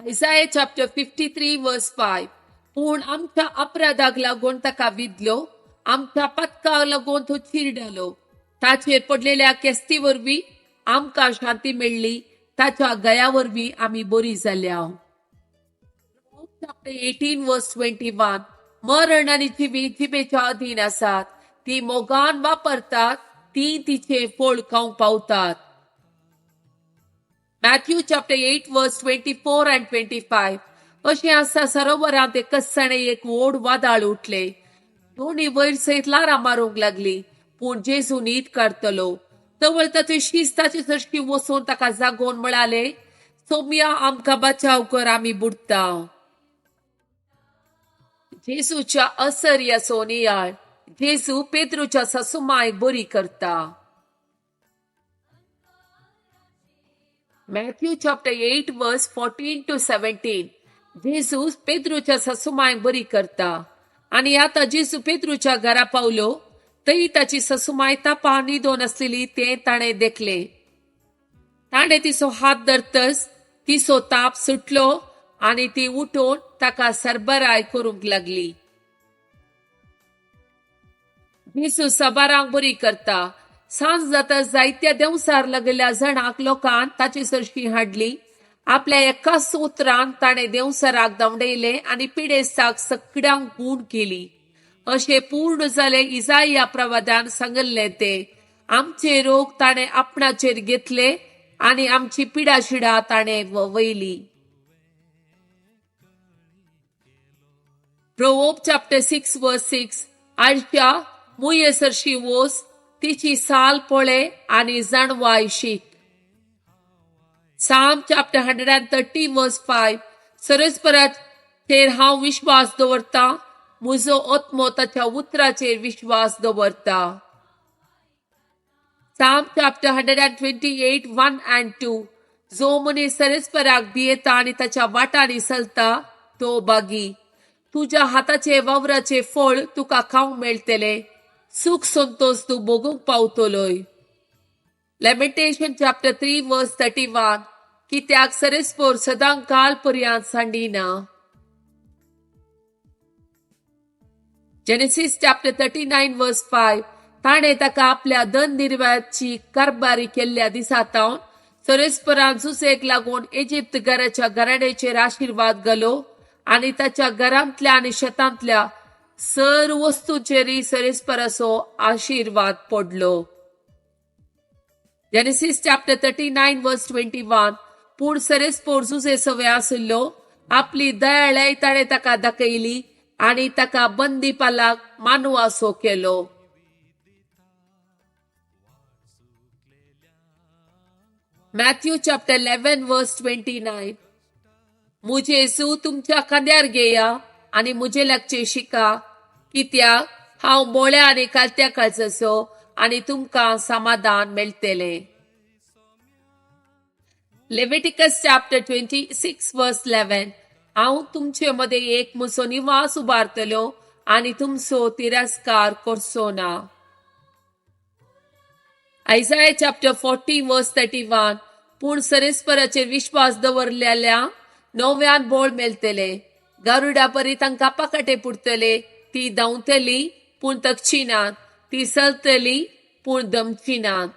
Isaiah chapter 53 verse 5. पूण आमच्या अपराधाक लागून ताका विदलो, आमच्या पथकाक लागून तो चिरडलो. ताचेर पडलेल्या केस्ती वरवीं आमकां शांती मेळ्ळी, ताच्या गया वरवीं आमी बरी जाल्या. Chapter 18 verse 21. मरण आनी जिवीत जिबेच्या अधीन आसात, ती मोगान वापरतात, ती तिचे फळ खावंक पावतात. Matthew chapter 8 verse 24 and 25. अशें आसता सरोवरांत एकच एक व्हड वादळ उठले. दोनी वयर सयत ल्हारां मारूंक लागली, पूण जेजू न्हीद काडटलो. तवळ ताचे शीस ताचे सरशी वचून ताका जागोवन म्हळाले, सोम्या आमकां बचाव कर, आमी बुडटा. जेजूच्या असर्याचो नियाळ. जेजू पेद्रूच्या सासुमायक बरी करता. Matthew chapter 8 verse 14 to 17. जेजू पेद्रूच्या सासुमायक बरी करता. आनी आतां जेजू पेद्रूच्या घरा पावलो, थंय ताची सासुमाय तापा न्हिदोन आसलेली तें ताणें देखलें. ताणें तिचो हात धरतच तिचो ताप सुटलो आनी ती उठून ताका सरबराय करूंक लागली. जेजू सबारांक बरी करता. सांज जाता जायत्या देंवसार लागलेल्या जाणांक लोकान ताचे सरशी हाडली. आपल्या एकाच उतरान ताणें देंवसराक धांवडयले आनी पिडेस्ताक सगळ्यांक गूण केली. अशें पूर्ण जालें इजाया प्रवादान सांगिल्लें तें, आमचे रोग ताणें आपणाचेर घेतले आनी आमची पिडाशिडा ताणें वयली. Proverb chapter 6 verse 6. आळच्या मुये सरशी वोस, तिची साल पळे आनी जाणवाय शीक. Psalm chapter 130 verse 5. सरस्पराचेर हांव विश्वास दवरता, म्हजो आत्मो ताच्या उतराचेर विश्वास दवरता. Psalm chapter 128 1 and 2. जो मनीस सरस्पराक भियेता आनी ताच्या वाटांनी चलता तो बागी. तुज्या हाताचे वावराचे फळ तुका खावंक मेळटले, सुख संतोष तूं भोगूंक पावतलोय. Lamentation chapter 3 verse 31. कित्याक सरस्पोर सदां काल पर्यंत सांडिना. Genesis chapter 39 verse 5. ताणें ताका आपल्या दन निर्वाची कारबारी केल्ल्या दिसा तावन सरस्परान जुसेक लागून इजिप्त घराच्या घराण्याचेर आशिर्वाद घालो आनी ताच्या घरांतल्या आनी शेतांतल्या सर वस्तूंचेरय सरस्पराचो आशिर्वाद पडलो. Genesis chapter 39 verse 21. पूण सरस्पोर जुजे सवे आशिल्लो, आपली दयाळाय ताणें ताका दाखयली आनी ताका बंदीपालाक मानवासो केलो. Matthew chapter 11 verse 29. म्हजे जू तुमच्या खांद्यार घेया आनी म्हजे लागचे शिका, कित्याक हांव मोळ्या आनी कालत्या काळजाचो आनी तुमकां समाधान मेळटलें. Leviticus chapter 26 verse 11. हांव तुमचे मदें एक म्हजो निवास उबारतलो आनी तुमचो तिरस्कार करचो ना. Isaiah chapter 40 verse 31. पूण सरस्पराचेर विश्वास दवरलेल्या नव्यान बोळ मेळटले, गारुडा परी तांकां पाकाटे पुरतले. ती धांवतली पूण तकची नात, ती चलतली पूण दमची नात.